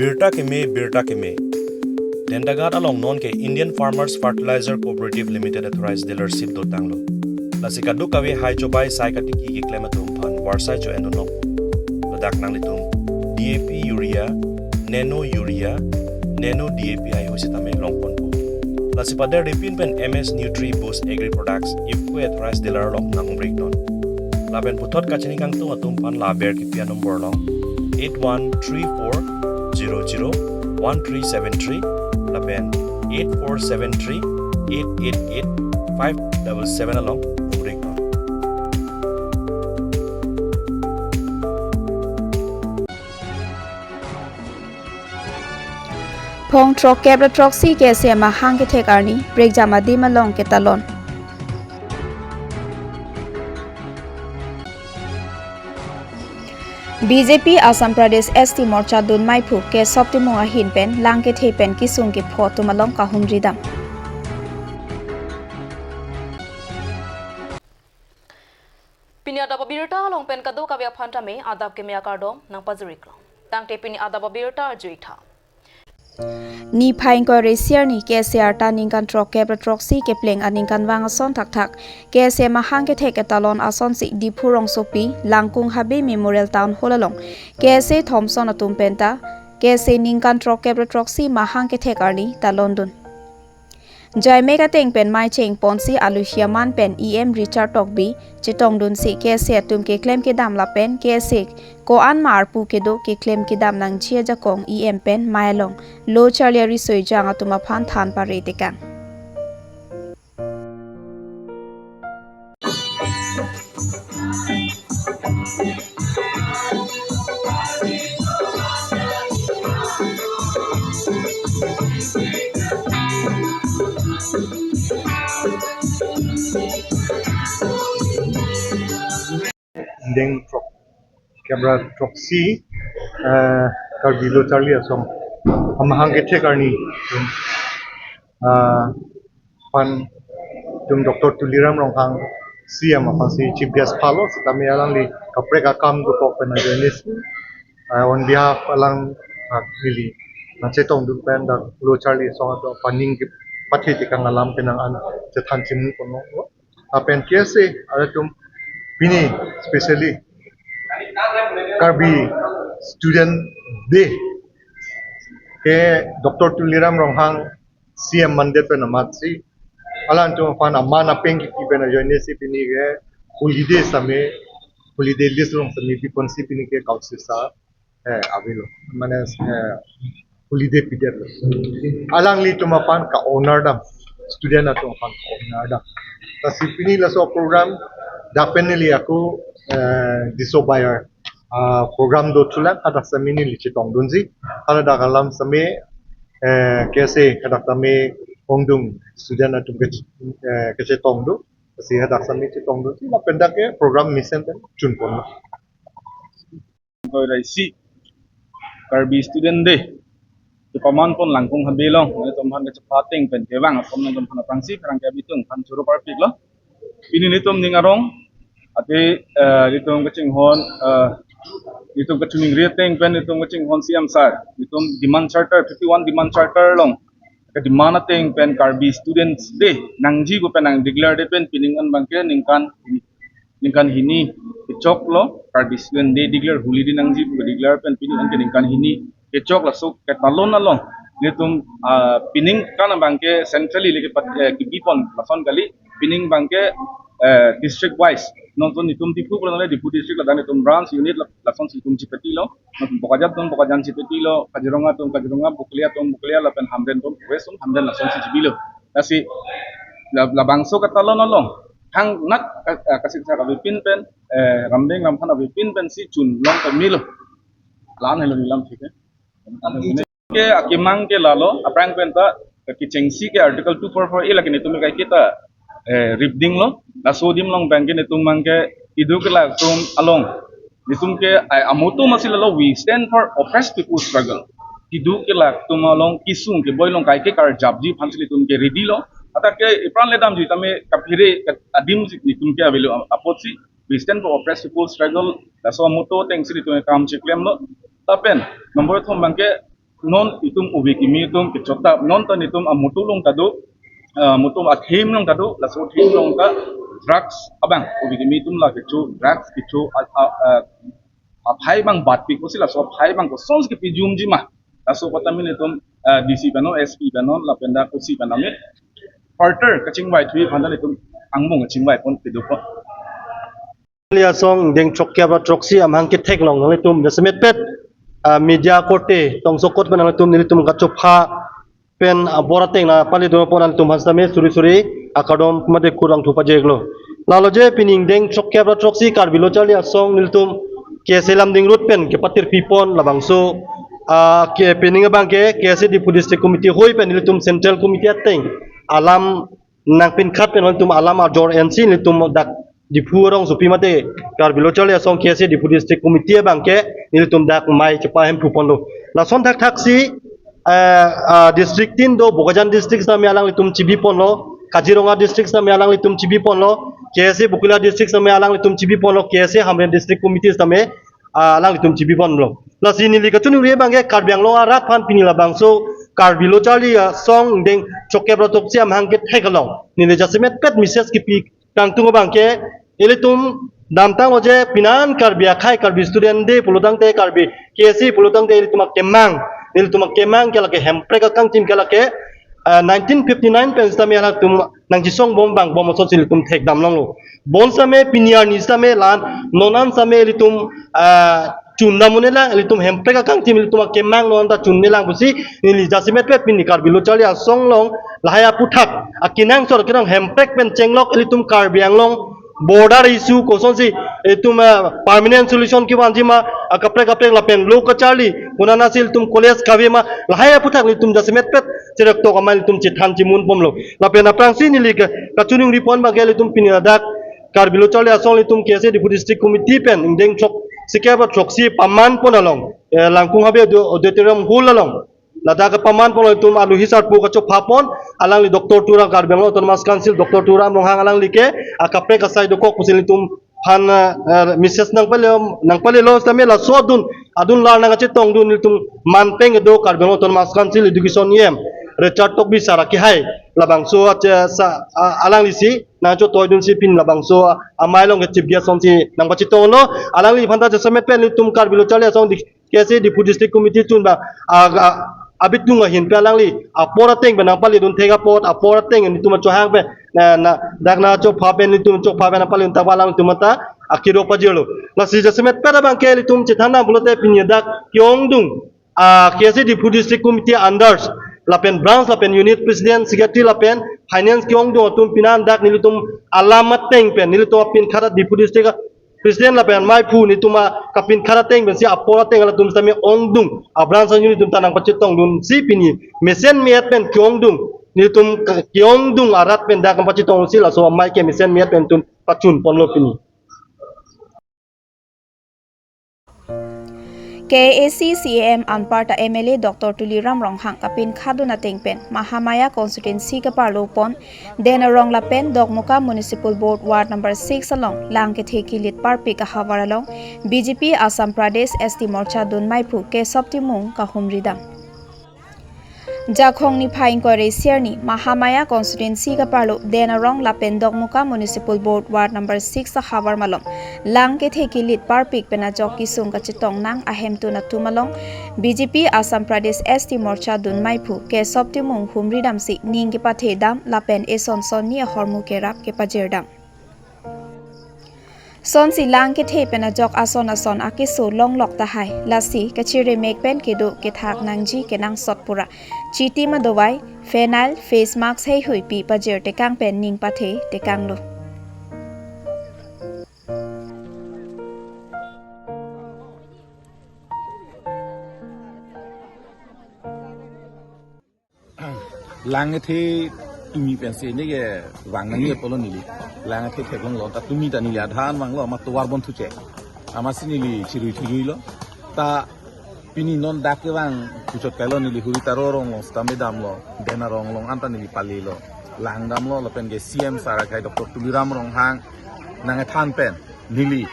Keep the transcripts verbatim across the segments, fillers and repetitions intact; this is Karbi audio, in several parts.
Birta keme, birta keme. Dendagat along non ke Indian Farmers Fertilizer Cooperative Limited authorized dealership dotanglo. Lasi kadokave hai chobai sai katiki keklem atum aphan varsai cho-en dun nokpo. Ladak nanglitum D A P urea, nano urea, nano D A P ahoi sitame longponpo. Lasi paderdepin pen M S Nutri Boost Agri Products, IFFCO authorized dealer along nang-umrik non. Lapen puthot kachini kangtung atum aphan la aber kipi a-number along eight one three four zero zero one three seven three lapen eight four seven three eight eight eight five double seven along umrik non. Phong throkkep ra throksi K S A mahang kethek arni, prekjam adim along ketalon. B J P Assam Pradesh S T Morcha dun maiphu K Sop Timung ahin pen lang kethe pen kesung kepho atum along kahumri dam. Pini adap abirta along pen kadokave aphan tame adap keme akardom nangpajir-iklo. Tangte pini adap abirta arju-ik tha. Niphai ingkoi ra isi arni K S A arta ningkan throkkep ra throksi kepleng aningkanvang ason thakthak K S A mahang kethek ketalon asonsi Diphu rongsopi Langkung Habe Memorial Town Hall along K S A thomson atum penta K S A ningkan throkkep ra throksi mahang kethek arni talon dun. Jaimek ateng pen mei cheng ponsi aluhi aman pen E M Richard Tokbi chetongdunsi K S A atum keklem kedam lapen K S A ko-an ma arpu kedo keklem kedam nangji ajakong E M pen mei along lo charli ariso ejang atum aphan than pare tekang. Deng throkkep ra throksi, eh, Karbi Lo Charli Asong amahang kethek arni, eh, aphan itum Doctor Tuliram Ronghang C M aphansi chief guest phalo sitame alangli kaprek akam dokok pen ajoine si, eh, on behalf alang, ah, neli nangchetongdun pen dak Lo Charli Asong atum aphan ning kepathe tekang alam penang an chethan chimu kono. Lapen K S A atum pini specially Karbi Student Day ke Doctor Tuliram Ronghang C M mandate pen amatsi alangtum aphan aman apeng kipi pen ajoine si pini ke holiday sitame, holiday list along sitame piponsi pini ke kausi sa, eh, avelo. Mane, eh, holiday pidetlo. Alanglitum aphan ka-honor dam, student atum aphan ka-honor dam. Lasi pini laso program dak pen neli ako, eh, Diso Buyer, ah, program do thulang hadak sitame neli chetongdunji. Hala dak alam sitame, eh, K S A hadak sitame ongdung student atum ke, eh, kechetongdun. Lasi hadak sitame chetongdunji. Lapen dak ke program mesen pen chunponlo. Ingkoi ra isi Karbi Student Day kepaman pon Langkung Habe along, nelitum aphan kachepateng pen kevang apon nelitum aphan aphrangsi pherangke abitung aphan choro parpiklo. Pini nelitum ning arong, ate, eh, nelitum kachinghon, eh, nelitum kachiningri ateng pen nelitum kachinghon C M sir, nelitum demand charter, fifty-one demand charter along kedemand ateng pen Karbi Students Day nangji pu pen nang declare det pen pining an abangke ningkan ningkan hini kechoklo, Karbi Student Day declare holiday nangji pu declare pen pini an ke ningkan hini kechok. Laso ketalon along nelitum, ah, pining kan abangke centrally lake pat, eh, kibipon lason kali, pining abangke, eh, district wise. Nonton nelitum Diphu pulang le Diphu district ladak nelitum branch unit la-, lasonsi nelitum chipetilo. Nonton Bokajan atum Bokajan chipetilo, Kaziranga atum Kaziranga, Bokolia atum Bokolia, lapen Hamren atum West atum Hamren lasonsi chibilo. Lasi la-, labangso ketalon along hang nak ka-, ka-, kasik sak avepin pen, eh, Rambeng Ramhan avepin pensi chun long kemelo. Lan helo nilam thik hai. Ke akemang ke lalo, aphrang penta kechengsi ke Article two four four A lake nelitum kaiketa, eh, ripdinglo. Laso adim along abangke nelitum abangke idu ke latum along nelitum ke ai amoto masi lalo, we stand for oppressed people struggle. Idu ke latum along kesung keboi along kaike karjapji aphansi nelitum ke ready lo. Hadak ke ipran ledamji tame kaphere ke adimsi nelitum ke avelo apotsi we stand for oppressed people struggle. Laso amoto atengsi nelitum ke kam cheklemlo. Lapen number thom abangke Non itum ove kimi atum kechotap, non ta netum amutu along ta do, ah, mutu athim along ta do, laso athim along ta drugs abang, ove kimi atum la kecho drugs kecho a, a, a, aphai abang batpi kosi laso aphai abang kosonsi kepijumji ma. Laso kota min itum, ah, D C pen non, S P pen non, lapen dak O C pen amit further kachingvai thuji aphan ta itum angbong kachingvai pon kedo pon. Charli Asong ingdeng throkkep ra throksi amahang kethek along nanglitum jasemetpet, ah, media korte tongsokot pen nanglitum nelitum kachopha pen abor ateng nangpale dun apot nanglitum aphan sitame suri suri akardom mate kurvangthu pajirlo. Lalo je pini ingdeng throkkep ra throksi Karbi Lo Charli Asong nelitum K S A Lumding Road pen kepatirpi pon labangso, ah, ke pining abang ke K S A Diphu District Committee hoi pen nelitum Central Committee ateng alam nangpinkhat pen nelitum alam ajor ensi nelitum dak Diphu arongsopi mate Karbi Lo Charli Asong K S A Diphu District Committee abang ke nelitum dak mei chepa hemphu ponlo. Lason thakthaksi, eh, ah, district tin do, Bokajan District sitame alanglitum chibi ponlo, Kaziranga District sitame alanglitum chibi ponlo, K S A Bokulia District sitame alanglitum chibi ponlo, K S A Hamren District Committee sitame, ah, alanglitum chibi ponlo. Lasi neli kachiningri abang ke Karbi Anglong arat aphan pini labangso Karbi Lo Charli Asong ingdeng throkkep ra throksi amahang kethek along neli jasemetpet message kepi kangtung abang ke, ilitum damtanglo je pinan Karbi akhei, Karbi Student Day pulo tangte, Karbi K S A pulo tangte ilitum akemang, ilitum akemang ke lake hemprek akangtim ke lake, ah, nineteen fifty-nine pen sitame halatum nangchisong bom vangbom asonsi ilitum thekdam longlo. Bonsitame pini arni sitame la-an, non an sitame ilitum, ah, chundam un-elang, ilitum hemprek akangtim ilitum akemang non ta chun-elang pusi neli jasemetpet pini Karbi Lo Charli Asong along lahai aphuthak akenangsot akenang hemprek pen chenglok ilitum Karbi Anglong border issue kosonsi itum, ah, permanent solution kevanji ma, ah, kaprek kaprek lapen lo kacharli, konatsi ilitum college kave ma, lahai aphuthak ilitum jasemetpet cheroktok amei ilitum chethan chemun ponlo. Lapen aphrangsi neli ke kachiningri pon abang ke ilitum pini ladak Karbi Lo Charli Asong ilitum K S A Diphu District Committee pen ingdeng throksikep ra throksi paman pon along, eh, Langkung Habe Audio-, Auditorium Hall along ladak kepaman pon ilitum aluhi sarpo kachopha pon, alangli Doctor Tuliram, Karbi Anglong Autonomous Council Doctor Tuliram Ronghang alangli ke akaprek asai dokok pusi ilitum aphan, eh, message nangpale, nangpalelo sitame laso adun, adun lar nangkachetongdun ilitum manpeng kedo Karbi Anglong Autonomous Council Education E M Richard Tokbi sir akehai labangso ache sa, a, alanglisi nangchotoidunsi pini labangso, a, amei along ke chief guest asonsi nangpachetonglo. Alangliphan ta jasemetpet ilitum Karbi Lo Charli Asong di, K S A Diphu District Committee chun abang, a, a, abitung ahin pen alangli apor ateng pen nangpaledun thek apot, apor ateng nelitum achohang pen, na, na, dak nangchopha pen, nelitum chopha pen nangpaledun thek abang alangtum ta akiro pajirlo. Lasi jasemetpet abang ke ilitum chethan nang pulote pini dak ke-ongdung, ah, K S A Diphu District Committee under lapen branch lapen unit president, secretary lapen finance ke-ongdung atum pinan dak nelitum alam ateng pen nelitum apinkhat Diphu District president lapen meiphu nelitum akapinkhat ateng pensi apor ateng halatum sitame ongdung, a branch unit atum ta nangpachetongdunsi pini mesen me-et pen ke-ongdung, nelitum ke-, ke-ongdung arat pen dak nangpachetongsi laso amei ke mesen me-et pen ilitum pachun ponlo pini. K A A C C E M anparta M L A Doctor Tuliram Ronghang kapinkhatdun ateng pen Mahamaya constituency kaparlo pon Den Arong lapen Dokmoka Municipal Board Ward number six along lang kethe kilit parpik ahavar along B J P Assam Pradesh S T Morcha dun meiphu Kesop Timung kahumridam. Jakhong niphai ingkoi ra isi arni Mahamaya constituency kaparlo Den Arong lapen Dokmoka Municipal Board Ward number six ahavar malom lang kethe kilit parpik pen ajok kesung kachetong nang ahemtun atum along B J P Assam Pradesh S T Morcha dun meiphu Kesop Timung humridamsi ning kepathedam lapen eson sonni ahormu kerap kepajirdam. Sonsi lang kethe pen ajok ason ason akeso longlok tahai, lasi kachiremek pen kedo kethak nangji kenangsot pura chitim adovai, phenyl, face mask heihui pi pajirtekang pen ning pathe tekanglo. Lang kethe tumi pensi neke vang nangji apotlo neli. Lang kethe theklonglo, ta tumi ta neli adhan vanglo, ma tovar bon thuche. Amatsi neli chirui thujuilo. Ta pini non dak kevang puchot kailo, neli Huri Taro Arong along sitame damlo, Den Arong along anta neli palelo. Lang damlo lapen ke C M sir akhai Doctor Tuliram Ronghang nangkethan pen neli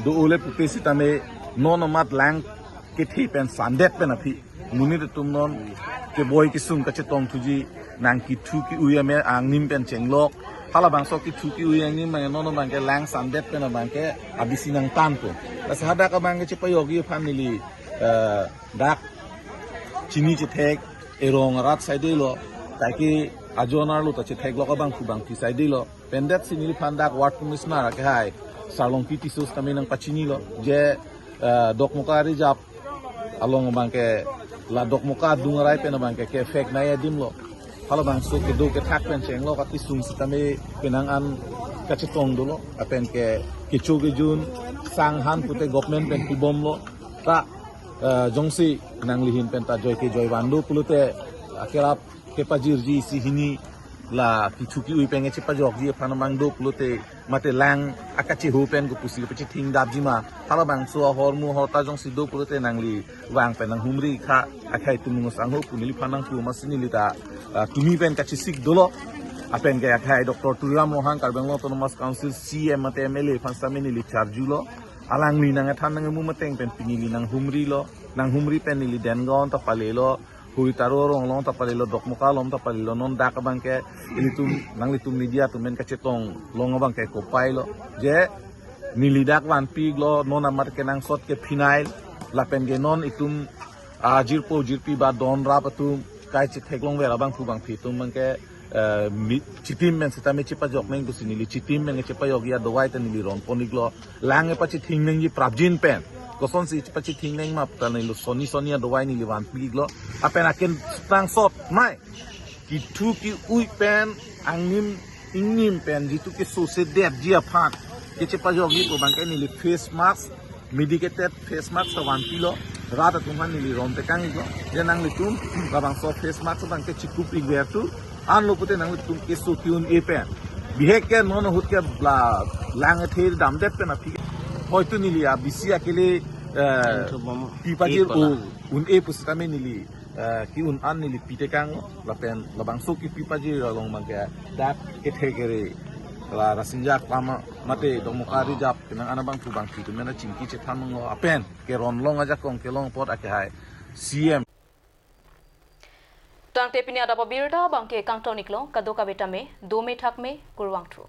do-ole pupe sitame non amat lang kethe pen sandet pen aphi Monit atum non keboi kesung kachetong thuji, nang kethu ke-ui ame angnim pen chenglok. Halabangso kethu ke-ui angnim abang non abangke lang sandet pen abangke abisi nangtan po. Lasi hadak abangke chepajokji aphan neli, eh, dak chini chethek, erong arat saidelo, kaike ajonar lo ta chetheklok abangphu abangphi saidelo. Pendet si neliphan dak ward commissioner akehai Sarlongpi Tisso sitame nangpachinilo je, eh, Dokmoka Reserve along abangke la Dokmoka adung arai pen abangke ke-affect nai adim lo. Halabangso kedo kethak pen chenglok akesung sitame penang an kachetong dolo. Lapen ke kecho kejun sang han pute government pen pibomlo. Ta, eh, jongsi nanglihin pen ta joi ke joi van do pulote akerap kepajirji isi hini la kethu ke-ui pen chepajokji aphan abang do pulote mate lang akacheho pen ko pusi pachething dapji ma. Halabangso ahormu ahorta jongsi do pulote nangli vang pen nanghumri kha, akhai tum ngu sangho pu neliphan nangpu masi neli ta, ah, tumi pen kachesik dolo. Lapen ke akhai Doctor Tuliram Ronghang Karbi Anglong Autonomous Council C E M mate M L A aphan sitame neli charjulo. Alangli nang-ethan nangmu mateng pen pini neli nanghumrilo. Nanghumri pen neli Dengaon ta palelo, Huri Taro arong along ta palelo, Dokmoka along ta palelo, non dak abangke ilitum, nanglitum media atum pen kachetong long abangke kopai lo je neli dak vanpiklo, non amat kenangsot ke phenyl, lapen ke non itum ajirpo jirpi ba don rap atum kai chetheklongver abangphu abangphi atum abangke, eh, mi, chitim pen sitame chepajok nang pusi neli chitim pen chepajokji adawai ta neli ronpon-iklo. Lang epachething nangji prapjin pen, kosonsi chepachething nang ma pu ta neli soni soni adawai neli vanpiklo. Lapen aken nangsot mai kethu ke-ui pen angnim ingnim pen jitu keso sedetji aphan kechepajokji pu abangke neli face mask, medicated face mask ta vanpilo. Rat atum aphan neli rontekang-iklo je nanglitum labangso face mask abangke chikup-ikver tu, anlo pute nanglitum keso ke-un-e pen. Bihek ke non ahut ke la lang ethe damdet pen aphi. Hoitu neli abisi akele, eh, Thubom. Pipajir Eko la. O un-e pusitame neli, eh, ke-un an neli pitekang lapen labangso kepipajir along abangke dak kethe kere la Rasinja Klama mate Dokmoka Reserve penang an abangphu abangphi atum pen chingki chethan nanglo lapen keron long ajakong kelong apot akehai C E M. Tangte pini adap abirta abangke kangton-iklo, kadokave tame dome thakme, kurvangthu.